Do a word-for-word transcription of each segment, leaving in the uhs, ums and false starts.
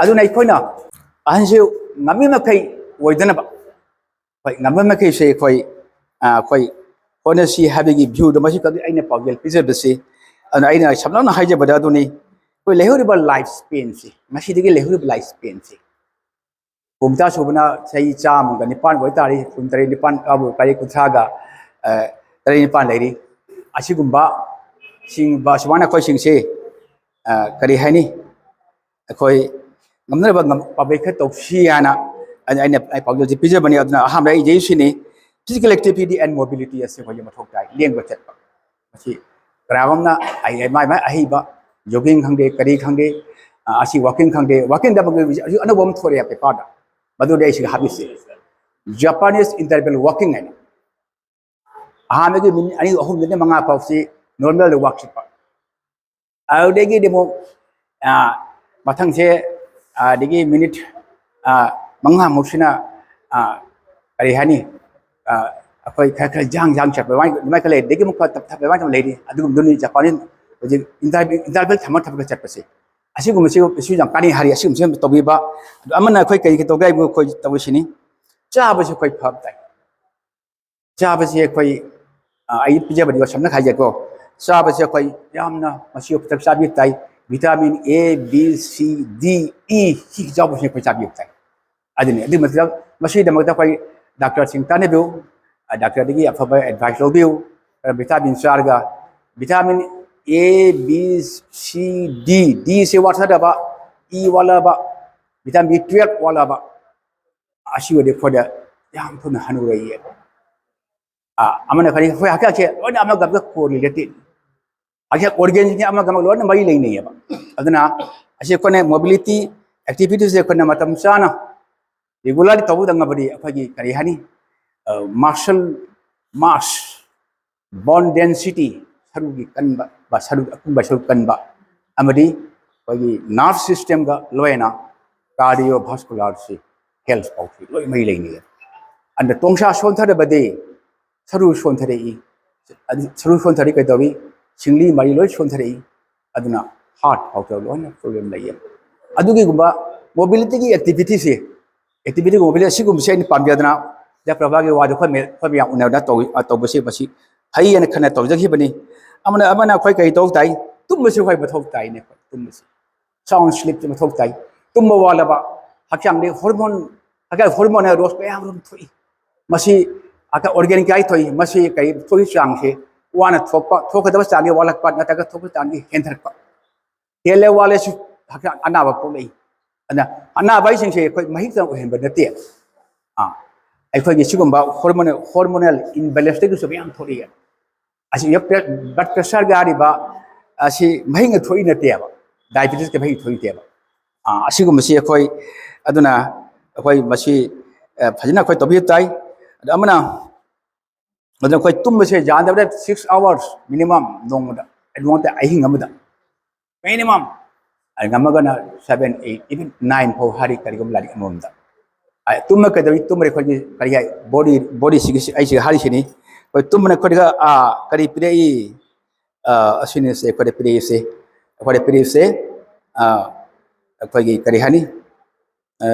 ꯑꯗꯨꯅ ꯑꯩꯈꯣꯏꯅ ꯑꯍꯟꯁꯨ ꯉꯝꯃꯤ ꯃꯈꯩ ꯑꯣꯏꯗꯅꯕ, ꯍꯣꯏ, ꯉꯝꯕ ꯃꯈꯩꯁꯦ ꯑꯩꯈꯣꯏ, ꯑ, ꯑꯩꯈꯣꯏ ꯍꯣꯠꯅꯁꯤ ꯍꯥꯏꯕꯒꯤ ꯚ꯭ꯌꯨꯗꯣ ꯃꯁꯤ ꯈꯛꯇ ꯑꯩꯅ ꯄꯥꯎꯖꯦꯜ ꯄꯤꯖꯕꯁꯤ꯫ ꯑꯗꯨꯅ ꯑꯩꯅ ꯁꯝꯂꯞꯅ ꯍꯥꯏꯖꯕꯗ ꯑꯗꯨꯅꯤ, ꯑꯩꯈꯣꯏ ꯂꯩꯍꯧꯔꯤꯕ ꯂꯥꯏꯐ ꯁ꯭ꯄꯦꯟꯁꯤ, ꯉꯁꯤꯗꯒꯤ ꯂꯩꯍꯧꯔꯤꯕ ꯂꯥꯏꯐ ꯁ꯭ꯄꯦꯟꯁꯤ, ꯀꯨꯟꯊ꯭ꯔꯥ ꯁꯨꯕꯅ ꯆꯍꯤ ꯆꯥꯝꯃꯒ ꯅꯤꯄꯥꯟ ꯑꯣꯏꯇꯥꯔꯗꯤ, ꯀꯨꯟ ꯇꯔꯦꯠ ꯅꯤꯄꯥꯟ ꯀꯥꯕꯨ ꯀꯔꯤ ꯀꯨꯟꯊ꯭ꯔꯥꯒ, ꯑ, ꯇꯔꯦꯠ ꯅꯤꯄꯥꯟ ꯂꯩꯔꯤ꯫ ꯑꯁꯤꯒꯨꯝꯕ ꯁꯤꯡꯕ ꯁꯨꯃꯥꯏꯅ ꯑꯩꯈꯣꯏꯁꯤꯡꯁꯤ, ꯑ, ꯀꯔꯤ ꯍꯥꯏꯅꯤ, ꯑꯩꯈꯣꯏ ꯉꯝꯅꯕ ꯉꯝ-, ꯄꯥꯝꯕꯩ ꯈꯔ ꯇꯧꯁꯤ ꯍꯥꯏꯅ ꯑꯩꯅ, ꯑꯩꯅ ꯑꯩ ꯄꯥꯎꯖꯦꯜꯁꯤ ꯄꯤꯖꯕꯅꯤ꯫ ꯑꯗꯨꯅ ꯑꯍꯥꯟꯕ ꯑꯩ ꯏꯖꯩꯁꯤꯅꯤ, physical activity and mobility ꯑꯁꯤ ꯑꯩꯈꯣꯏꯒꯤ ꯃꯊꯧ ꯇꯥꯏ, ꯂꯦꯡꯕ ꯆꯠꯄ꯫ ꯃꯁꯤ ꯀꯅꯥꯒꯨꯝꯅ ꯑꯩ, ꯃꯥꯏ ꯃꯥꯏ ꯑꯍꯩꯕ, ꯖꯣꯒꯤꯡ ꯈꯪꯗꯦ, ꯀꯔꯤ ꯈꯪꯗꯦ, ꯑ, ꯑꯁꯤ ꯋꯥꯀꯤꯡ ꯈꯪꯗꯦ, ꯋꯥꯀꯤꯡꯗ ꯑꯃꯨꯛ ꯍꯧꯖꯤꯛ ꯑꯅꯧꯕ ꯑꯃ ꯊꯣꯛꯂꯛꯑꯦ ꯄꯦꯄꯔꯗ, ꯃꯗꯨꯗꯤ ꯑꯩ ꯁꯤꯗ ꯍꯥꯞꯄꯤꯁꯤ, Japanese interval walking ꯍꯥꯏꯅ꯫ ꯑꯍꯥꯟꯕꯒꯤ ꯃꯤꯅꯤꯠ ꯑꯅꯤ ꯑꯍꯨꯝꯗꯒꯤ ꯃꯉꯥ ꯐꯥꯎꯁꯤ ꯅꯣꯔꯃꯦꯜꯗ ꯋꯥꯛ ꯆꯠꯄ꯫ ꯑꯗꯨꯗꯒꯤꯗꯤ ꯑꯃꯨꯛ, ꯑ, ꯃꯊꯪꯁꯦ, ꯑ, ꯑꯗꯒꯤ ꯃꯤꯅꯤꯠ, ꯑ, ꯃꯉꯥꯃꯨꯛꯁꯤꯅ, ꯑ, ꯀꯔꯤ ꯍꯥꯏꯅꯤ, ꯑ, ꯑꯩꯈꯣꯏ ꯈꯔ ꯈꯔ ꯖꯥꯡ ꯖꯥꯡ ꯆꯠꯄ ꯑꯗꯨꯃꯥꯏꯅ, ꯑꯗꯨꯃꯥꯏꯅ ꯈꯔ ꯂꯩ꯫ ꯑꯗꯒꯤ ꯑꯃꯨꯛ ꯈꯔ ꯇꯞ ꯇꯞ ꯑꯗꯨꯃꯥꯏꯅ ꯇꯧ ꯂꯩꯔꯤ꯫ ꯑꯗꯨꯒꯨꯝꯕꯗꯨꯅꯤ ꯖꯄꯥꯟ ꯍꯧꯖꯤꯛ ꯏꯟꯇꯔ-, ꯏꯟꯇꯔꯚꯦꯜ ꯊꯝꯃ ꯊꯝꯃꯒ ꯆꯠꯄꯁꯦ꯫ ꯑꯁꯤꯒꯨꯝꯕꯁꯤ, ꯑꯁꯤꯁꯨ ꯌꯥꯝ ꯀꯥꯟꯅꯩ ꯍꯥꯏꯔꯤ꯫ ꯑꯁꯤꯒꯨꯝꯕꯁꯤ ꯌꯥꯝ ꯇꯧꯕꯤꯕ꯫ ꯑꯗꯣ ꯑꯃꯅ ꯑꯩꯈꯣꯏ ꯀꯔꯤ ꯀꯔꯤ ꯇꯧꯒꯦ ꯍꯥꯏꯕꯨ ꯑꯩꯈꯣꯏ ꯇꯧꯔꯤꯁꯤꯅꯤ꯫ ꯆꯥꯕꯁꯤ ꯑꯩꯈꯣꯏ ꯐꯕ ꯇꯥꯏ꯫ ꯆꯥꯕꯁꯤ ꯑꯩꯈꯣꯏ, ꯑ, ꯑꯩ ꯄꯤꯖꯕꯗꯤ ꯁꯝꯅ ꯍꯥꯏꯖꯦꯀꯣ꯫ ꯆꯥꯕꯁꯤ ꯑꯩꯈꯣꯏ ꯌꯥꯝꯅ ꯃꯁꯤ ꯄꯊꯛ ꯆꯥꯕꯤꯕ ꯇꯥꯏ꯫ Vitamin A, B, C, D, E ꯁꯤ ꯆꯥꯎꯕꯁꯤ ꯑꯩꯈꯣꯏ ꯆꯥꯕꯤꯕ ꯇꯥꯏ꯫ ꯑꯗꯨꯅꯤ, ꯑꯗꯨꯒꯤ ꯃꯊꯛꯇ ꯃꯁꯤꯒꯤꯗꯃꯛꯇ ꯑꯩꯈꯣꯏ ꯗꯥꯛꯇꯔꯁꯤꯡ ꯇꯥꯟꯅꯕꯤꯌꯨ, ꯑ, ꯗꯥꯛꯇꯔꯗꯒꯤ ꯑꯐꯕ ꯑꯦꯗꯚꯥꯏꯁ ꯂꯧꯕꯤꯌꯨ꯫ ꯑ, ꯚꯤꯇꯥꯃꯤꯟ ꯆꯥꯔꯒ, vitamin A, B, C, D, D ꯁꯤ ꯋꯥꯠꯊꯗꯕ, E ꯋꯥꯠꯂꯕ, ꯚꯤꯇꯥꯃꯤꯟ B twelve ꯋꯥꯠꯂꯕ, ꯑꯁꯤ ꯑꯣꯏꯔꯗꯤ ꯑꯩꯈꯣꯏꯗ ꯌꯥꯝ ꯊꯨꯅ ꯍꯅꯨꯔꯛꯏꯌꯦꯕ꯫ ꯑ, ꯑꯃꯅ ꯀꯔꯤ, ꯑꯩꯈꯣꯏ ꯍꯛꯆꯥꯡꯁꯦ ꯂꯣꯏꯅ ꯑꯃꯒ ꯑꯃꯒ ꯀꯣꯔꯤꯂꯦꯇꯦꯠ꯫ ꯍꯛꯆꯥꯡ ꯑꯣꯔꯒꯦꯟꯁꯤꯡꯁꯦ ꯑꯃꯒ ꯑꯃꯒ ꯂꯣꯏꯅ ꯃꯔꯤ ꯂꯩꯅꯩꯌꯦꯕ꯫ ꯑꯗꯨꯅ ꯑꯁꯤ ꯑꯩꯈꯣꯏꯅ ꯃꯣꯕꯤꯂꯤꯇꯤ ꯑꯦꯛꯇꯤꯚꯤꯇꯤꯁꯁꯦ ꯑꯩꯈꯣꯏꯅ ꯃꯇꯝ ꯆꯥꯅ ꯔꯤꯒꯨꯂꯔꯂꯤ ꯇꯧꯕ ꯉꯝꯃꯗꯤ ꯑꯩꯈꯣꯏꯒꯤ ꯀꯔꯤ ꯍꯥꯏꯅꯤ, ꯑ, ꯃꯁꯜ ꯃꯥꯁ, ꯕꯣꯟ ꯗꯦꯟꯁꯤꯇꯤ, ꯁꯔꯨꯒꯤ ꯀꯟꯕ, ꯕ-, ꯁꯔꯨ ꯑꯀꯟꯕ, ꯁꯔꯨ ꯀꯟꯕ, ꯑꯃꯗꯤ ꯑꯩꯈꯣꯏꯒꯤ ꯅꯔꯚ ꯁꯤꯁꯇꯦꯝꯒ ꯂꯣꯏꯅ ꯀꯥꯔꯗꯤꯑꯣ ꯚꯥꯁꯀꯨꯂꯥꯔꯁꯤ, ꯍꯦꯜꯊ ꯐꯥꯎꯁꯤ ꯂꯣꯏ ꯃꯔꯤ ꯂꯩꯅꯩ꯫ ꯑꯗ ꯇꯣꯡꯁꯥ ꯁꯣꯟꯊꯔꯕꯗꯤ ꯁꯔꯨ ꯁꯣꯟꯊꯔꯛꯏ, ꯑꯗꯨ ꯁꯔꯨ ꯁꯣꯟꯊꯔꯛꯏ ꯀꯩꯗꯧꯏ? ꯁꯤꯡꯂꯤ ꯃꯔꯤ ꯂꯣꯏ ꯁꯣꯟꯊꯔꯛꯏ꯫ ꯑꯗꯨꯅ ꯍꯥꯔꯠ ꯐꯥꯎꯗ ꯂꯣꯏꯅ ꯄ꯭ꯔꯣꯕ꯭ꯂꯦꯝ ꯂꯩꯌꯦ꯫ ꯑꯗꯨꯒꯤꯒꯨꯝꯕ ꯃꯣꯕꯤꯂꯤꯇꯤꯒꯤ ꯑꯦꯛꯇꯤꯚꯤꯇꯤꯁꯦ, ꯑꯦꯛꯇꯤꯚꯤꯇꯤꯒꯤ ꯃꯣꯕꯤꯂꯤꯇꯤ ꯑꯁꯤꯒꯨꯝꯕꯁꯦ ꯑꯩꯅ ꯄꯥꯝꯖꯗꯅ ꯖꯌꯄ꯭ꯔꯚꯥꯒꯤ ꯋꯥꯗꯣ ꯑꯩꯈꯣꯏ ꯃꯌꯥꯝ, ꯑꯩꯈꯣꯏ ꯃꯌꯥꯝ ꯎꯅꯗꯅ ꯇꯧ-, ꯑ, ꯇꯧꯕꯁꯦ ꯃꯁꯤ ꯐꯩ ꯍꯥꯏꯅ ꯈꯟꯅ ꯇꯧꯖꯈꯤꯕꯅꯤ꯫ ꯑꯃꯅ, ꯑꯃꯅ ꯑꯩꯈꯣꯏ ꯀꯔꯤ ꯇꯧ ꯇꯥꯏ? ꯇꯨꯝꯕꯁꯤ ꯑꯩꯈꯣꯏ ꯃꯊꯧ ꯇꯥꯏꯅꯦ, ꯑꯩꯈꯣꯏ ꯇꯨꯝꯕꯁꯤ꯫ ꯁꯥꯎꯟ ꯁ꯭ꯂꯤꯞꯁꯤ ꯃꯊꯧ ꯇꯥꯏ꯫ ꯇꯨꯝꯕ ꯋꯥꯠꯂꯕ ꯍꯛꯆꯥꯡꯗ ꯍꯣꯔꯃꯣꯟ, ꯍꯛꯆꯥꯡ ꯍꯣꯔꯃꯣꯟ ꯍꯥꯏꯔ ꯔꯣꯁ ꯃꯌꯥꯝ ꯑꯃ ꯊꯣꯛꯏ꯫ ꯃꯁꯤ ꯑꯣꯔꯒꯦꯅꯤꯛ ꯀꯥꯏ ꯊꯣꯛꯏ꯫ ꯃꯁꯤ ꯀꯔꯤ ꯊꯣꯛꯏ? ꯆꯥꯡꯁꯦ ꯋꯥꯅ ꯊꯣꯛꯄ, ꯊꯣꯛꯀꯗꯕ ꯆꯥꯡꯗꯤ ꯋꯥꯠꯂꯛꯄ ꯅꯠꯇ꯭ꯔꯒ ꯊꯣꯛꯄ ꯆꯥꯡꯗꯤ ꯍꯦꯟꯊꯔꯛꯄ꯫ ꯍꯦꯜꯂꯦ ꯋꯥꯠꯂꯦꯁꯨ ꯍꯛꯆꯥꯡ ꯑꯅꯥꯕ ꯄꯣꯛꯂꯛꯏ꯫ ꯑꯗꯨꯅ ꯑꯅꯥꯕ ꯍꯥꯏꯁꯤꯡꯁꯦ ꯑꯩꯈꯣꯏ ꯃꯍꯤꯛꯇ ꯑꯣꯏꯍꯟꯕ ꯅꯠꯇꯦ꯫ ꯑꯥ, ꯑꯩꯈꯣꯏꯒꯤ ꯁꯤꯒꯨꯝꯕ ꯍꯣꯔꯃꯣꯅꯦꯜ, ꯍꯣꯔꯃꯣꯅꯦꯜ ꯏꯝꯕꯦꯂꯦꯟꯁꯇꯒꯤꯁꯨ ꯃꯌꯥꯝ ꯊꯣꯛꯂꯛꯏ꯫ ꯑꯁꯤ ꯕ꯭ꯂꯗ ꯄ꯭ꯔꯦꯁꯔꯒ ꯍꯥꯏꯔꯤꯕ ꯑꯁꯤ ꯃꯍꯤꯛꯅ ꯊꯣꯛꯏ ꯅꯠꯇꯦꯕ, ꯗꯥꯏꯕꯦꯇꯤꯁꯀꯤ ꯃꯍꯤꯛꯅ ꯊꯣꯛꯏ ꯅꯠꯇꯦꯕ꯫ ꯑꯥ, ꯑꯁꯤꯒꯨꯝꯕꯁꯤ ꯑꯩꯈꯣꯏ, ꯑꯗꯨꯅ ꯑꯩꯈꯣꯏ ꯃꯁꯤ, ꯑ, ꯐꯖꯅ ꯑꯩꯈꯣꯏ ꯇꯧꯕꯤꯕ ꯇꯥꯏ꯫ ꯑꯗ ꯑꯃꯅ, ꯑꯗꯨꯅ ꯑꯩꯈꯣꯏ ꯇꯨꯝꯕꯁꯦ ꯌꯥꯝꯗꯕꯗ six hours minimum ꯅꯣꯡꯃꯗ, ꯅꯣꯡꯃꯗ ꯑꯍꯤꯡ ꯑꯃꯗ minimum꯫ ꯑꯩ ꯉꯝꯃꯒꯅ seven, eight, even nine ꯐꯥꯎ ꯍꯥꯏꯔꯤ ꯀꯔꯤꯒꯨꯝꯕ ꯂꯥꯏꯔꯤꯛ ꯑꯃꯃꯝꯗ꯫ ꯑ, ꯇꯨꯝꯃ ꯀꯩꯗꯧꯏ? ꯇꯨꯝꯕꯗ ꯑꯩꯈꯣꯏꯒꯤ ꯀꯔꯤ ꯍꯥꯏ? ꯕꯣꯗꯤ, ꯕꯣꯗꯤꯁꯤꯒꯤ ꯑꯩꯁꯦ ꯍꯥꯏꯔꯤꯁꯤꯅꯤ꯫ ꯑꯩꯈꯣꯏ ꯇꯨꯝꯕꯅ ꯑꯩꯈꯣꯏꯗ, ꯑ, ꯀꯔꯤ ꯄꯤꯔꯛꯏ? ꯑ, ꯑꯁꯤꯅꯤꯁꯦ ꯑꯩꯈꯣꯏꯗ ꯄꯤꯔꯛꯏꯁꯦ꯫ ꯑꯩꯈꯣꯏꯗ ꯄꯤꯔꯛꯏꯁꯦ, ꯑ, ꯑꯩꯈꯣꯏꯒꯤ ꯀꯔꯤ ꯍꯥꯏꯅꯤ? ꯑ,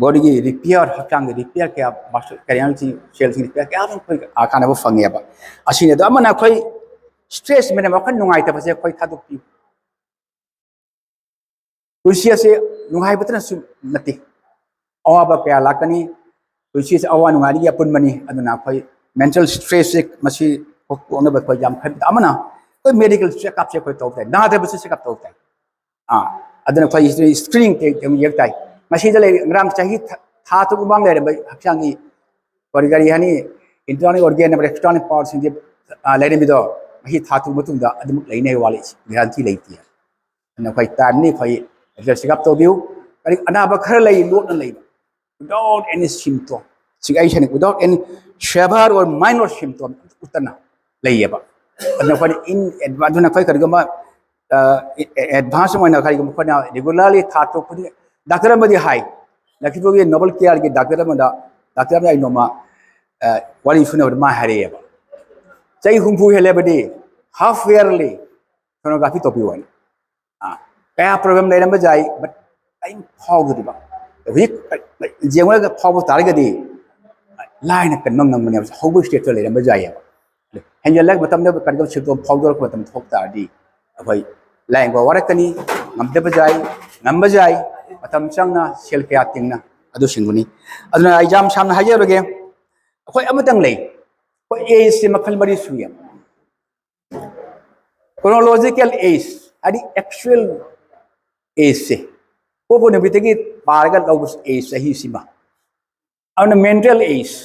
ꯕꯣꯗꯤꯒꯤ ꯔꯤꯄꯤꯌꯔ, ꯍꯛꯆꯥꯡꯒꯤ ꯔꯤꯄꯤꯌꯔ ꯀꯌꯥ, ꯃꯁꯜ ꯀꯔꯤ ꯍꯥꯏꯅꯤ? ꯁꯦꯜꯁꯤꯡ ꯔꯤꯄꯤꯌꯔ ꯀꯌꯥ ꯑꯗꯨꯝ ꯑꯩꯈꯣꯏ, ꯑ, ꯀꯥꯟꯅꯕ ꯐꯪꯉꯦꯕ꯫ ꯑꯁꯤꯅꯤ꯫ ꯑꯗꯣ ꯑꯃꯅ ꯑꯩꯈꯣꯏ ꯁ꯭ꯇ꯭ꯔꯦꯁ ꯃꯌꯥꯝ, ꯋꯥꯈꯜ ꯅꯨꯡꯉꯥꯏꯇꯕꯁꯦ ꯑꯩꯈꯣꯏ ꯊꯥꯗꯣꯛꯄꯤꯌꯨ꯫ ꯄꯨꯟꯁꯤ ꯑꯁꯤ ꯅꯨꯡꯉꯥꯏꯕꯇꯅꯁꯨ ꯅꯠꯇꯦ, ꯑꯋꯥꯕ ꯀꯌꯥ ꯂꯥꯛꯀꯅꯤ꯫ ꯄꯨꯟꯁꯤ ꯑꯁꯤ ꯑꯋꯥ ꯅꯨꯡꯉꯥꯏꯒꯤ ꯑꯄꯨꯟꯕꯅꯤ꯫ ꯑꯗꯨꯅ ꯑꯩꯈꯣꯏ ꯃꯦꯟꯇꯦꯜ ꯁ꯭ꯇ꯭ꯔꯦꯁꯁꯦ ꯃꯁꯤ ꯀꯣꯛꯅꯕ ꯑꯩꯈꯣꯏ ꯌꯥꯝ ꯈꯟꯕꯗ ꯑꯃꯅ ꯑꯩꯈꯣꯏ ꯃꯦꯗꯤꯀꯦꯜ ꯆꯦꯛꯑꯞꯁꯦ ꯑꯩꯈꯣꯏ ꯇꯧ ꯇꯥꯏ, ꯅꯥꯗꯕꯁꯨ ꯆꯦꯛꯑꯞ ꯇꯧ ꯇꯥꯏ꯫ ꯑꯥ, ꯑꯗꯨꯅ ꯑꯩꯈꯣꯏ ꯁ꯭ꯀ꯭ꯔꯤꯅꯤꯡ ꯌꯦꯡ ꯇꯥꯏ꯫ ꯃꯁꯤꯗ ꯂꯩ, ꯉꯔꯥꯡ ꯆꯍꯤ ꯊꯥ, ꯊꯥ ꯇꯔꯨꯛ ꯃꯃꯥꯡ ꯂꯩꯔꯝꯕ ꯍꯛꯆꯥꯡꯒꯤ ꯀꯔꯤ ꯀꯔꯤ ꯍꯥꯏꯅꯤ, ꯏꯟꯇꯔꯅꯦꯜ ꯑꯣꯔꯒꯦꯟ ꯅꯠꯇ꯭ꯔꯒ ꯑꯦꯛꯁꯇꯔꯅꯦꯜ ꯄꯥꯔꯠꯁꯤꯡꯁꯦ, ꯑ, ꯂꯩꯔꯝꯃꯤꯗꯣ ꯉꯁꯤ ꯊꯥ ꯇꯔꯨꯛ ꯃꯇꯨꯡꯗ ꯑꯗꯨꯃꯛ ꯂꯩꯅꯤ ꯍꯥꯏꯕ ꯋꯥꯔꯤ ꯒꯦꯔꯟꯇꯤ ꯂꯩꯇꯦ꯫ ꯑꯗꯨꯅ ꯑꯩꯈꯣꯏ ꯇꯥꯏꯝꯂꯤ ꯑꯩꯈꯣꯏ ꯍꯦꯜꯊ ꯆꯦꯛꯑꯞ ꯇꯧꯕꯤꯌꯨ꯫ ꯀꯔꯤ ꯑꯅꯥꯕ ꯈꯔ ꯂꯩ, ꯂꯣꯠꯅ ꯂꯩꯕ, without any symptom, ꯁꯤꯒ ꯑꯩ ꯁꯥꯏꯅ without any severe or minor symptom ꯎꯠꯇꯅ ꯂꯩꯌꯦꯕ꯫ ꯑꯗꯨꯅ ꯑꯩꯈꯣꯏꯅ in advance, ꯑꯗꯨꯅ ꯑꯩꯈꯣꯏ ꯀꯔꯤꯒꯨꯝꯕ, ꯑ, ꯑꯦꯗꯚꯥꯟꯁ ꯑꯣꯏꯅ ꯀꯔꯤꯒꯨꯝꯕ ꯑꯩꯈꯣꯏꯅ ꯔꯤꯒꯨꯂꯔꯂꯤ ꯊꯥ ꯇꯔꯨꯛ ꯈꯨꯗꯤꯡ, ꯗꯥꯛꯇꯔ ꯑꯃꯗꯤ ꯍꯥꯏ, ꯂꯛꯈꯤꯄꯨꯔꯒꯤ ꯅꯣꯕꯦꯜ ꯀꯦꯌꯔꯒꯤ ꯗꯥꯛꯇꯔ ꯑꯃꯗ, ꯗꯥꯛꯇꯔ ꯑꯃꯗ ꯑꯩ ꯅꯣꯡꯃ, ꯑ, ꯋꯥꯔꯤ ꯁꯨꯅꯕꯗ ꯃꯥ ꯍꯥꯏꯔꯛꯑꯦꯕ, ꯆꯍꯤ ꯍꯨꯝꯐꯨ ꯍꯦꯜꯂꯕꯗꯤ half yearly sonography ꯇꯧꯕꯤꯌꯨ ꯍꯥꯏꯅ꯫ ꯑ, ꯀꯌꯥ ꯄ꯭ꯔꯣꯕ꯭ꯂꯦꯝ ꯂꯩꯔꯝꯕ ꯌꯥꯏ, but ꯀꯔꯤꯝ ꯐꯥꯎꯗ꯭ꯔꯤꯕ꯫ ꯍꯧꯖꯤꯛ ꯌꯦꯡꯉꯨꯔꯒ ꯐꯥꯎꯕ ꯇꯥꯔꯒꯗꯤ ꯂꯥꯏꯅ ꯀꯟꯕ ꯉꯝꯒꯅꯦꯕ꯫ ꯍꯧꯕ ꯁ꯭ꯇꯦꯖꯇ ꯂꯩꯔꯝꯕ ꯌꯥꯏꯑꯕ꯫ ꯍꯦꯟꯖꯜꯂꯛꯄ ꯃꯇꯝꯗ ꯀꯔꯤꯒꯨꯝꯕ ꯁꯤꯝꯇꯣꯝ ꯐꯥꯎꯗꯣꯔꯛꯄ ꯃꯇꯝ ꯊꯣꯛ ꯇꯥꯔꯗꯤ ꯑꯩꯈꯣꯏ ꯂꯥꯏꯌꯦꯡꯕ ꯋꯥꯔꯛꯀꯅꯤ꯫ ꯉꯝꯗꯕ ꯌꯥꯏ, ꯉꯝꯕ ꯌꯥꯏ, ꯃꯇꯝ ꯆꯪꯅ, ꯁꯦꯜ ꯀꯌꯥ ꯇꯤꯡꯅ, ꯑꯗꯨꯁꯤꯡꯗꯨꯅꯤ꯫ ꯑꯗꯨꯅ ꯑꯩ ꯌꯥꯝ ꯁꯥꯡꯅ ꯍꯥꯏꯖꯔꯒꯦ, ꯑꯩꯈꯣꯏ ꯑꯃꯇꯪ ꯂꯩ꯫ ꯑꯩꯈꯣꯏ ꯑꯦꯖꯁꯦ ꯃꯈꯜ ꯃꯔꯤ ꯁꯨꯏ꯫ ꯀ꯭ꯔꯣꯅꯣꯂꯣꯖꯤꯀꯦꯜ ꯑꯦꯖ ꯍꯥꯏꯗꯤ ꯑꯦꯛꯆꯨꯋꯦꯜ ꯑꯦꯖꯁꯦ, ꯄꯣꯛꯄ ꯅꯨꯃꯤꯠꯇꯒꯤ ꯄꯥꯔꯒ ꯂꯧꯕ ꯑꯦꯖ ꯆꯍꯤꯁꯤꯃ꯫ ꯑꯗꯨꯅ ꯃꯦꯟꯇꯦꯜ ꯑꯦꯖ,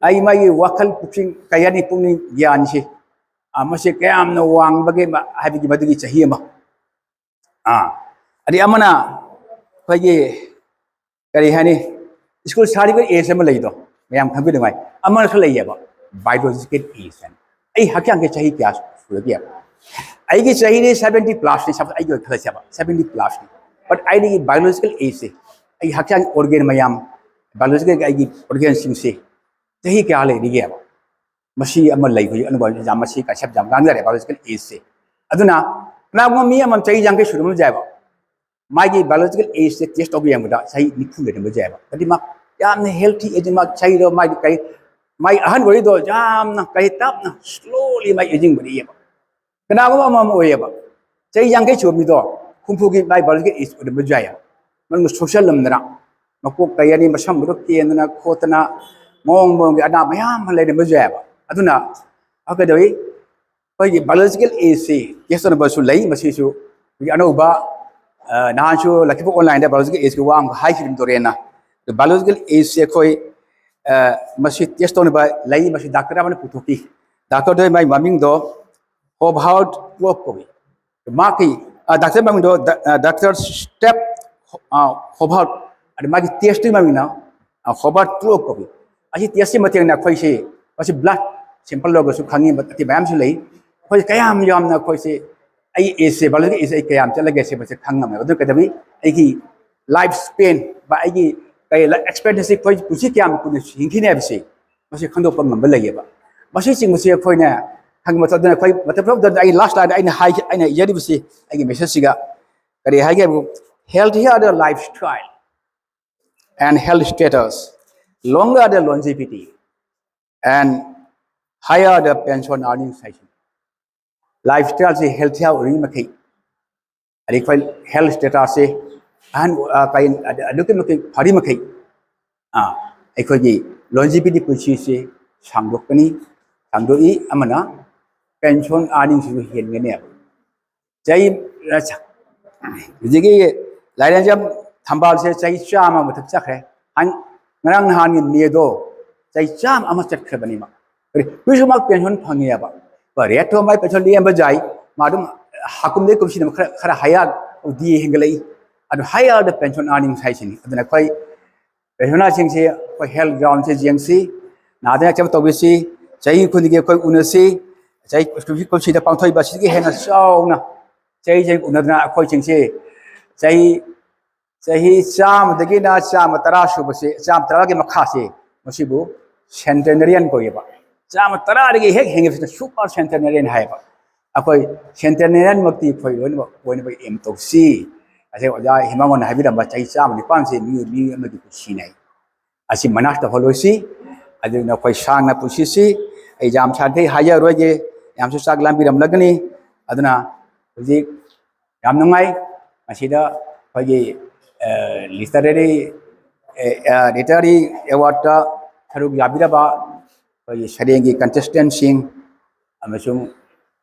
ꯑꯩ ꯃꯥꯒꯤ ꯋꯥꯈꯜ ꯄꯨꯛꯅꯤꯡ ꯀꯩ ꯍꯥꯏꯅꯤ, ꯄꯨꯛꯅꯤꯡ ꯒ꯭ꯌꯥꯟꯁꯦ, ꯑꯥ, ꯃꯁꯤ ꯀꯌꯥꯝꯅ ꯋꯥꯡꯕꯒꯦ ꯃ-, ꯍꯥꯏꯕꯒꯤ ꯃꯗꯨꯒꯤ ꯆꯍꯤ ꯑꯃ꯫ ꯑꯥ, ꯑꯗꯩ ꯑꯃꯅ ꯑꯩꯈꯣꯏꯒꯤ ꯀꯔꯤ ꯍꯥꯏꯅꯤ, ꯁ꯭ꯀꯨꯜ ꯁꯥꯔꯤꯕ ꯑꯦꯖ ꯑꯃ ꯂꯩꯗꯣ, ꯃꯌꯥꯝ ꯈꯪꯕꯤꯗꯉꯥꯏ꯫ ꯑꯃꯅꯁꯨ ꯂꯩꯌꯦꯕ, ꯕꯥꯏꯑꯣꯂꯣꯖꯤꯀꯦꯜ ꯑꯦꯖ ꯍꯥꯏꯅ꯫ ꯑꯩ ꯍꯛꯆꯥꯡꯒꯤ ꯆꯍꯤ ꯀꯌꯥ ꯁꯨꯔꯒꯦꯕ? ꯑꯩꯒꯤ ꯆꯍꯤꯗꯤ ꯁꯕꯦꯟꯇꯤ ꯄ꯭ꯂꯁꯅꯤ, ꯑꯩꯒꯤ ꯑꯣꯏꯅ ꯈꯜꯂꯁꯦꯕ, ꯁꯕꯦꯟꯇꯤ ꯄ꯭ꯂꯁꯅꯤ꯫ ꯕꯠ ꯑꯩꯒꯤ ꯕꯥꯏꯑꯣꯂꯣꯖꯤꯀꯦꯜ ꯑꯦꯖꯁꯦ, ꯑꯩ ꯍꯛꯆꯥꯡꯒꯤ ꯑꯣꯔꯒꯦꯟ ꯃꯌꯥꯝ, ꯕꯥꯏꯑꯣꯂꯣꯖꯤꯀꯦꯜ ꯑꯩꯒꯤ ꯑꯣꯔꯒꯦꯟꯁꯤꯡꯁꯦ ꯆꯍꯤ ꯀꯌꯥ ꯂꯩꯔꯤꯒꯦꯕ? ꯃꯁꯤ ꯑꯃ ꯂꯩ꯫ ꯍꯧꯖꯤꯛ ꯑꯅꯧꯕ ꯌꯥꯝ ꯃꯁꯤ ꯀꯟꯁꯦꯞ ꯌꯥꯝ ꯉꯥꯡꯅꯔꯦ, ꯕꯥꯏꯑꯣꯂꯣꯖꯤꯀꯦꯜ ꯑꯦꯖꯁꯦ꯫ ꯑꯗꯨꯅ ꯀꯅꯥꯒꯨꯝꯕ ꯃꯤ ꯑꯃ ꯆꯍꯤ ꯌꯥꯡꯈꯩ ꯁꯨꯔꯝꯕꯁꯨ ꯌꯥꯏꯕ, ꯃꯥꯒꯤ ꯕꯥꯏꯑꯣꯂꯣꯖꯤꯀꯦꯜ ꯑꯦꯖꯁꯦ ꯇꯦꯁ ꯇꯧꯕ ꯌꯦꯡꯕꯗ ꯆꯍꯤ ꯅꯤꯐꯨ ꯂꯩꯔꯝꯕꯁꯨ ꯌꯥꯏꯕ꯫ ꯍꯥꯏꯗꯤ ꯃꯥ ꯌꯥꯝꯅ ꯍꯦꯜꯊꯤ ꯑꯦꯖꯤꯡ, ꯃꯥ ꯆꯍꯤꯗꯣ ꯃꯥꯒꯤ ꯀꯩ, ꯃꯥꯒꯤ ꯑꯍꯟ ꯑꯣꯏꯔꯤꯗꯣ ꯌꯥꯝꯅ ꯀꯩ ꯇꯞꯅ ꯁ꯭ꯂꯣꯂꯤ ꯃꯥꯒꯤ ꯑꯦꯖꯤꯡ ꯑꯣꯏꯔꯛꯑꯦꯕ꯫ ꯀꯅꯥꯒꯨꯝꯕ ꯑꯃ ꯑꯃ ꯑꯣꯏꯌꯦꯕ, ꯆꯍꯤ ꯌꯥꯡꯈꯩ ꯁꯨꯕ ꯃꯤꯗꯣ ꯍꯨꯝꯐꯨꯒꯤ ꯃꯥꯏ ꯕꯥꯏꯑꯣꯂꯣꯖꯤꯀꯦꯜ ꯑꯦꯖ ꯑꯣꯏꯔꯝꯕꯁꯨ ꯌꯥꯏꯌꯦꯕ꯫ ꯃꯅꯨꯡꯗ ꯁꯣꯛꯆꯜꯂꯝꯗꯅ, ꯃꯀꯣꯛ ꯀꯩ ꯍꯥꯏꯅꯤ, ꯃꯁꯝꯒꯗꯣ ꯀꯦꯟꯗꯅ ꯈꯣꯠꯇꯅ, ꯃꯑꯣꯡ ꯃꯑꯣꯡꯒꯤ ꯑꯅꯥ ꯃꯌꯥꯝ ꯑꯃ ꯂꯩꯔꯝꯕꯁꯨ ꯌꯥꯏꯌꯦꯕ꯫ ꯑꯗꯨꯅ ꯑ ꯀꯩꯗꯧꯏ, ꯑꯩꯈꯣꯏꯒꯤ ꯕꯥꯏꯑꯣꯂꯣꯖꯤꯀꯦꯜ ꯑꯦꯖꯁꯤ ꯇꯦꯁ ꯇꯧꯅꯕꯁꯨ ꯂꯩ꯫ ꯃꯁꯤꯁꯨ ꯑꯩꯈꯣꯏꯒꯤ ꯑꯅꯧꯕ, ꯑ, ꯅꯍꯥꯟꯁꯨ ꯂꯛꯈꯤꯕ ꯑꯣꯟꯂꯥꯏꯟꯗ ꯕꯥꯏꯑꯣꯂꯣꯖꯤꯀꯦꯜ ꯑꯦꯖꯀꯤ ꯋꯥ ꯑꯃ ꯍꯥꯏꯈꯤꯕꯅꯤ ꯗꯣꯔꯦꯟꯅ꯫ ꯑꯗꯣ ꯕꯥꯏꯑꯣꯂꯣꯖꯤꯀꯦꯜ ꯑꯦꯖꯁꯦ ꯑꯩꯈꯣꯏ, ꯑ, ꯃꯁꯤ ꯇꯦꯁ ꯇꯧꯅꯕ ꯂꯩ꯫ ꯃꯁꯤ ꯗꯥꯛꯇꯔ ꯑꯃꯅ ꯄꯨꯊꯣꯛꯈꯤ꯫ ꯗꯥꯛꯇꯔꯗꯣ ꯃꯥꯒꯤ ꯃꯃꯤꯡꯗꯣ ꯍꯣꯕꯥꯔꯠ ꯀ꯭ꯂꯣꯞ ꯀꯧꯏ꯫ ꯃꯍꯥꯛꯀꯤ, ꯑ, ꯗꯥꯛꯇꯔ ꯃꯃꯤꯡꯗꯣ ꯗ-, ꯑ, ꯗꯥꯛꯇꯔ ꯁ꯭ꯇꯦꯞ, ꯑ, ꯍꯣꯕꯥꯔꯠ, ꯑꯗ ꯃꯥꯒꯤ ꯇꯦꯁꯇꯨꯒꯤ ꯃꯃꯤꯡꯅ, ꯑ, ꯍꯣꯕꯥꯔꯠ ꯀ꯭ꯂꯣꯞ ꯀꯧꯏ꯫ ꯑꯁꯤ ꯇꯦꯁꯀꯤ ꯃꯇꯦꯡꯅ ꯑꯩꯈꯣꯏꯁꯤ, ꯃꯁꯤ ꯕ꯭ꯂꯗ ꯁꯦꯝꯄꯜ ꯂꯧꯔꯒꯁꯨ ꯈꯪꯉꯤ, ꯑꯇꯩ ꯃꯌꯥꯝꯁꯨ ꯂꯩ꯫ ꯑꯩꯈꯣꯏ ꯀꯌꯥꯝ ꯌꯥꯝꯅ ꯑꯩꯈꯣꯏꯁꯤ, ꯑꯩ ꯑꯦꯖꯁꯦ, ꯕꯥꯏꯑꯣꯂꯣꯖꯤꯀꯦꯜ ꯑꯦꯖꯁꯦ ꯑꯩ ꯀꯌꯥꯝ ꯆꯠꯂꯒꯦ ꯁꯤꯕꯁꯦ ꯈꯪꯉꯝꯃꯦꯕ꯫ ꯑꯗꯨ ꯀꯩꯗꯧꯏ, ꯑꯩꯒꯤ ꯂꯥꯏꯐ ꯁ꯭ꯄꯦꯟ ꯕ ꯑꯩꯒꯤ ꯀꯩ ꯂꯥꯏꯐ ꯑꯦꯛꯁꯄꯦꯛꯇꯦꯟꯁꯤ, ꯑꯩꯈꯣꯏ ꯄꯨꯟꯁꯤ ꯀꯌꯥꯝ ꯀꯨꯏꯅ ꯍꯤꯡꯈꯤꯅꯤ ꯍꯥꯏꯕꯁꯤ ꯃꯁꯤ ꯈꯪꯗꯣꯛꯄ ꯉꯝꯕ ꯂꯩꯌꯦꯕ꯫ ꯃꯁꯤꯆꯤꯡꯕꯁꯤ ꯑꯩꯈꯣꯏꯅ ꯈꯪꯕ ꯃꯇꯝꯗ ꯑꯩꯈꯣꯏ ꯃꯇꯝ ꯄꯨꯝꯅꯃꯛꯇ ꯑꯩ ꯂꯥꯁ ꯂꯥꯏꯟꯗ ꯑꯩꯅ ꯍꯥꯏ-, ꯑꯩꯅ ꯏꯖꯔꯤꯕꯁꯤ ꯑꯩꯒꯤ ꯃꯦꯁꯦꯖꯁꯤꯒ ꯀꯔꯤ ꯍꯥꯏꯒꯦ ꯍꯥꯏꯕꯨ, Healthier the lifestyle and health status, longer the longevity, and higher the pension earnings ꯍꯥꯏꯁꯤꯅꯤ꯫ ꯂꯥꯏꯐ ꯁ꯭ꯇꯥꯏꯜꯁꯤ ꯍꯦꯜꯊꯤꯌꯔ ꯑꯣꯏꯔꯤ ꯃꯈꯩ, ꯑꯗꯩ ꯑꯩꯈꯣꯏ ꯍꯦꯜꯊ ꯁ꯭ꯇꯦꯇꯁꯁꯤ ꯑꯍꯟ, ꯑ, ꯀꯩ-, ꯑꯗꯨꯛꯀꯤ ꯃꯇꯤꯛ ꯐꯔꯤ ꯃꯈꯩ, ꯑ, ꯑꯩꯈꯣꯏꯒꯤ ꯂꯣꯟꯖꯤꯕꯤꯇꯤ ꯄꯨꯟꯁꯤꯁꯤ ꯁꯥꯡꯗꯣꯛꯀꯅꯤ, ꯁꯥꯡꯗꯣꯛꯏ꯫ ꯑꯃꯅ ꯄꯦꯟꯁꯟ ꯑꯥꯔꯅꯤꯡꯁꯤꯁꯨ ꯍꯦꯟꯒꯅꯦꯕ꯫ ꯆꯍꯤ, ꯑ, ꯍꯧꯖꯤꯛꯀꯤ ꯂꯥꯏꯔꯦꯟꯖꯝ ꯊꯝꯕꯥꯜꯁꯦ ꯆꯍꯤ ꯆꯥꯝꯃ ꯃꯊꯛ ꯆꯠꯈ꯭ꯔꯦ꯫ ꯍꯥꯏ-, ꯉꯔꯥꯡ ꯅꯍꯥꯟꯒꯤ ꯃꯦꯗꯣ ꯆꯍꯤ ꯆꯥꯝꯃ ꯑꯃ ꯆꯠꯈ꯭ꯔꯕꯅꯦꯕ꯫ ꯀꯔꯤ? ꯍꯧꯖꯤꯛꯁꯨ ꯃꯥ ꯄꯦꯟꯁꯟ ꯐꯪꯉꯦꯕ꯫ ꯔꯦꯠ ꯊꯣꯝꯕ ꯍꯥꯏ ꯄꯦꯟꯁꯟ ꯂꯦꯝꯕ ꯌꯥꯏ꯫ ꯃꯥ ꯑꯗꯨꯝ ꯍꯥꯀꯨꯝꯗꯩ ꯀꯨꯝꯁꯤꯅ ꯈꯔ, ꯈꯔ ꯍꯥꯏꯌꯥꯔ ꯗꯤ ꯍꯦꯟꯒꯠꯂꯛꯏ꯫ ꯑꯗꯨ ꯍꯥꯏꯌꯥꯔ ꯗ ꯄꯦꯟꯁꯟ ꯑꯥꯔꯅꯤꯡꯁ ꯍꯥꯏꯁꯤꯅꯤ꯫ ꯑꯗꯨꯅ ꯑꯩꯈꯣꯏ ꯄꯦꯟꯁꯅꯔꯁꯤꯡꯁꯤ ꯑꯩꯈꯣꯏ ꯍꯦꯜꯊ ꯒ꯭ꯔꯥꯎꯟꯁꯦ ꯌꯦꯡꯁꯤ, ꯅꯥꯗ ꯌꯦꯛꯇꯕ ꯇꯧꯕꯤꯁꯤ, ꯆꯍꯤ ꯈꯨꯗꯤꯡꯒꯤ ꯑꯩꯈꯣꯏ ꯎꯅꯁꯤ, ꯆꯍꯤ ꯀꯨꯝꯁꯤꯗ ꯄꯥꯡꯊꯣꯛꯏꯕ ꯑꯁꯤꯗꯒꯤ ꯍꯦꯟꯅ ꯆꯥꯎꯅ ꯆꯍꯤ ꯆꯍꯤ ꯎꯅꯗꯅ ꯑꯩꯈꯣꯏꯁꯤꯡꯁꯤ ꯆꯍꯤ, ꯆꯍꯤ ꯆꯥꯝꯃꯗꯒꯤꯅ ꯆꯥꯝꯃ ꯇꯔꯥ ꯁꯨꯕꯁꯤ, ꯆꯥꯝꯃ ꯇꯔꯥꯒꯤ ꯃꯈꯥꯁꯤ, ꯃꯁꯤꯕꯨ ꯁꯦꯟꯇꯦꯅꯔꯤꯌꯟ ꯀꯧꯏꯕ꯫ ꯆꯥꯝꯃ ꯇꯔꯥꯗꯒꯤ ꯍꯦꯛ ꯍꯦꯟꯒꯠꯄꯁꯤꯅ ꯁꯨꯄꯔ ꯁꯦꯟꯇꯦꯅꯔꯤꯌꯟ ꯍꯥꯏꯌꯦꯕ꯫ ꯑꯩꯈꯣꯏ ꯁꯦꯟꯇꯦꯅꯔꯤꯌꯟꯃꯛꯇꯤ ꯑꯩꯈꯣꯏ ꯂꯣꯏꯅꯃꯛ ꯑꯣꯏꯅꯕ ꯑꯦꯝ ꯇꯧꯁꯤ꯫ ꯑꯁꯤ ꯑꯣꯖꯥ ꯍꯦꯃꯥꯡꯒꯣꯟꯅ ꯍꯥꯏꯕꯤꯔꯝꯕ ꯆꯍꯤ ꯆꯥꯝꯃ ꯅꯤꯄꯥꯟꯁꯤ ꯃꯤꯑꯣꯏ, ꯃꯤꯑꯣꯏ ꯑꯃꯒꯤ ꯄꯨꯟꯁꯤꯅꯦ꯫ ꯑꯁꯤ ꯃꯅꯥꯁ ꯇꯧꯍꯜꯂꯣꯏꯁꯤ꯫ ꯑꯗꯨꯅ ꯑꯩꯈꯣꯏ ꯁꯥꯡꯅ ꯄꯨꯟꯁꯤꯁꯤ꯫ ꯑꯩ ꯌꯥꯝ ꯁꯥꯡꯊꯩ ꯍꯥꯏꯖꯔꯣꯏꯒꯦ, ꯌꯥꯝꯁꯨ ꯆꯥꯛ ꯂꯥꯝꯕꯤꯔꯝꯂꯒꯅꯤ꯫ ꯑꯗꯨꯅ ꯍꯧꯖꯤꯛ ꯌꯥꯝ ꯅꯨꯡꯉꯥꯏ꯫ ꯃꯁꯤꯗ ꯑꯩꯈꯣꯏꯒꯤ, ꯑ, ꯂꯤꯇꯔꯦꯔꯤ, ꯑ, ꯑ, ꯂꯤꯇꯔꯦꯔꯤ ꯑꯦꯋꯥꯔꯗꯇ ꯁꯔꯨꯛ ꯌꯥꯕꯤꯔꯕ ꯑꯩꯈꯣꯏꯒꯤ ꯁꯩꯔꯦꯡꯒꯤ ꯀꯟꯇꯦꯁꯇꯦꯟꯁꯤꯡ ꯑꯃꯁꯨꯡ,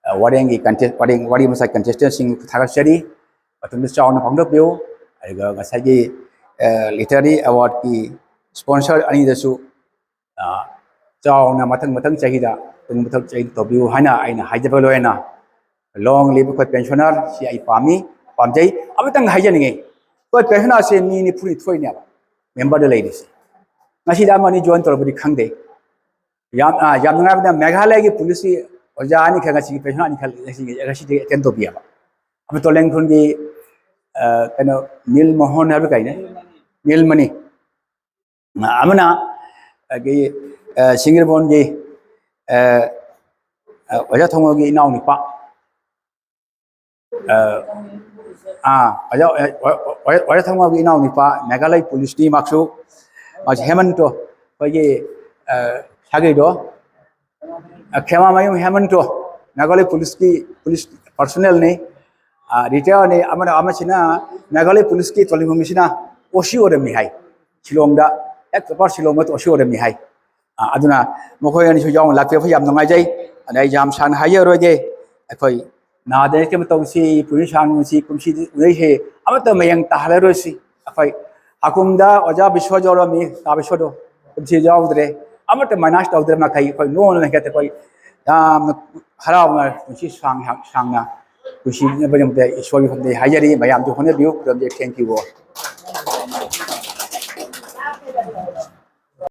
ꯑ, ꯋꯥꯔꯦꯡꯒꯤ ꯀꯟꯇꯦ-, ꯋꯥꯔꯦꯡ, ꯋꯥꯔꯤ ꯃꯆꯥ ꯀꯟꯇꯦꯁꯇꯦꯟꯁꯤꯡ ꯊꯥꯒꯠꯆꯔꯤ꯫ ꯃꯇꯝꯗ ꯆꯥꯎꯅ ꯄꯥꯡꯊꯣꯛꯄꯤꯌꯨ꯫ ꯑꯗꯨꯒ ꯉꯁꯥꯏꯒꯤ, ꯑ, ꯂꯤꯇꯔꯦꯔꯤ ꯑꯦꯋꯥꯔꯗꯀꯤ ꯁ꯭ꯄꯣꯟꯁꯔ ꯑꯅꯤꯗꯁꯨ, ꯑ, ꯆꯥꯎꯅ ꯃꯊꯪ ꯃꯊꯪ ꯆꯍꯤꯗ, ꯇꯨꯡ ꯃꯊꯪ ꯆꯍꯤꯗ ꯇꯧꯕꯤꯌꯨ ꯍꯥꯏꯅ ꯑꯩꯅ ꯍꯥꯏꯖꯕ ꯂꯣꯏꯅ, ꯂꯣꯡ ꯂꯤꯚ ꯑꯩꯈꯣꯏ ꯄꯦꯟꯁꯅꯔ ꯁꯤ ꯑꯩ ꯄꯥꯝꯃꯤ, ꯄꯥꯝꯖꯩ꯫ ꯑꯃꯇꯪ ꯍꯥꯏꯖꯅꯤꯡꯉꯤ, ꯑꯩꯈꯣꯏ ꯄꯦꯟꯁꯅꯔꯁꯦ ꯃꯤ ꯅꯤꯐꯨꯅꯤꯊꯣꯏꯅꯦꯕ ꯃꯦꯝꯕꯔꯗ ꯂꯩꯔꯤꯁꯦ꯫ ꯉꯁꯤꯗ ꯑꯃ ꯑꯅꯤ ꯖꯣꯏꯟ ꯇꯧꯔꯕꯗꯤ ꯈꯪꯗꯦ꯫ ꯌꯥꯝ, ꯑ, ꯌꯥꯝ ꯅꯨꯡꯉꯥꯏꯕꯗ ꯃꯦꯘꯥꯂꯌꯒꯤ ꯄꯨꯂꯤꯁꯀꯤ ꯑꯣꯖꯥ ꯑꯅꯤꯈꯛ ꯉꯁꯤꯒꯤ ꯄꯦꯟꯁꯅꯔ ꯑꯅꯤꯈꯛ ꯉꯁꯤꯒꯤ, ꯉꯁꯤꯗꯤ ꯑꯦꯇꯦꯟ ꯇꯧꯕꯤꯌꯦꯕ꯫ ꯑꯃ ꯇꯣꯂꯦꯡꯈꯨꯜꯒꯤ, ꯑ, ꯀꯩꯅꯣ, ꯅꯤꯜ ꯃꯣꯍꯟ ꯍꯥꯏꯕ ꯀꯩꯅꯣ? ꯅꯤꯜꯃꯅꯤ꯫ ꯑꯃꯅ, ꯑ, ꯀꯩ, ꯑ, ꯁꯤꯡꯖꯃꯩꯔꯣꯡꯒꯤ, ꯑ, ꯑ, ꯑꯣꯖꯥ ꯊꯣꯡꯉꯣꯒꯤ ꯏꯅꯥꯎꯅꯨꯄꯥ, ꯑ, ꯑꯥ ꯑꯣꯖꯥ ꯑꯣꯖꯥ ꯊꯧꯃꯥꯒꯤ ꯏꯅꯥꯎ ꯅꯨꯄꯥ ꯃꯦꯘꯥꯂꯌ ꯄꯨꯂꯤꯁꯀꯤ ꯃꯥꯛꯁꯨ ꯃꯥꯁꯦ ꯍꯦꯃꯟꯇꯣ ꯑꯩꯈꯣꯏꯒꯤ ꯁꯥꯒꯩꯗꯣ ꯈꯦꯃꯥꯃꯌꯨꯝ ꯍꯦꯃꯟꯇꯣ ꯃꯦꯘꯥꯂꯌ ꯄꯨꯂꯤꯁꯀꯤ ꯄꯨꯂꯤꯁ ꯄꯥꯔꯁꯣꯅꯦꯜꯅꯤ꯫ ꯔꯤꯇꯥꯌꯔꯅꯤ꯫ ꯑꯃꯅ ꯑꯃꯁꯤꯅ ꯃꯦꯘꯥꯂꯌ ꯄꯨꯂꯤꯁꯀꯤ ꯇꯣꯂꯤꯡꯐꯝꯁꯤꯅ ꯑꯣ ꯁꯤ ꯑꯣꯏꯔꯝꯃꯤ ꯍꯥꯏ꯫ ꯁꯤꯂꯣꯡꯗ ꯍꯦꯛ ꯄ꯭ꯔꯣꯄꯔ ꯁꯤꯂꯣꯡꯗ ꯑꯣ ꯁꯤ ꯑꯣꯏꯔꯝꯃꯤ ꯍꯥꯏ꯫ ꯑꯗꯨꯅ ꯃꯈꯣꯏ ꯑꯅꯤꯁꯨ ꯌꯥꯎꯅ ꯂꯥꯛꯄꯤꯔꯛꯄ ꯌꯥꯝ ꯅꯨꯡꯉꯥꯏꯖꯩ꯫ ꯑꯗ ꯑꯩ ꯌꯥꯝ ꯁꯥꯡꯅ ꯍꯥꯏꯖꯔꯔꯣꯏꯒꯦ꯫ ꯑꯩꯈꯣꯏ ꯅꯥꯗ ꯀꯩꯅꯣ ꯇꯧꯁꯤ ꯄꯨꯟꯁꯤ ꯁꯥꯡꯁꯤ ꯀꯨꯝꯁꯤꯗꯤ ꯎꯅꯩꯁꯦ ꯑꯃꯠꯇ ꯃꯌꯦꯡ ꯇꯥꯍꯜꯂꯔꯣꯏꯁꯤ꯫ ꯑꯩꯈꯣꯏ ꯍꯥꯀꯨꯝꯗ ꯑꯣꯖꯥ ꯕꯤꯁ꯭ꯋ ꯌꯥꯎꯔꯝꯃꯤ꯫ ꯇꯥ ꯕꯤꯁ꯭ꯋꯗꯣ ꯀꯨꯝꯁꯤ ꯌꯥꯎꯗ꯭ꯔꯦ꯫ ꯑꯃꯠꯇ ꯃꯥꯏꯅꯁ ꯇꯧꯗ꯭ꯔꯦ ꯃꯈꯩ ꯑꯩꯈꯣꯏ ꯅꯣꯡꯃ ꯍꯦꯛꯇ ꯑꯩꯈꯣꯏ ꯌꯥꯝꯅ ꯍꯔꯥꯎꯅ ꯄꯨꯟꯁꯤ ꯁꯥꯡ ꯁꯥꯡꯅ ꯄꯨꯟꯁꯤꯅꯕꯒꯤꯗꯃꯛꯇ ꯏꯁꯣꯔꯒꯤ ꯈꯨꯗꯝꯗ ꯍꯥꯏꯖꯔꯤ꯫ ꯃꯌꯥꯝꯁꯨ ꯍꯣꯠꯅꯕꯤꯌꯨ꯫ ꯈꯨꯗꯝꯗꯤ thank you all꯫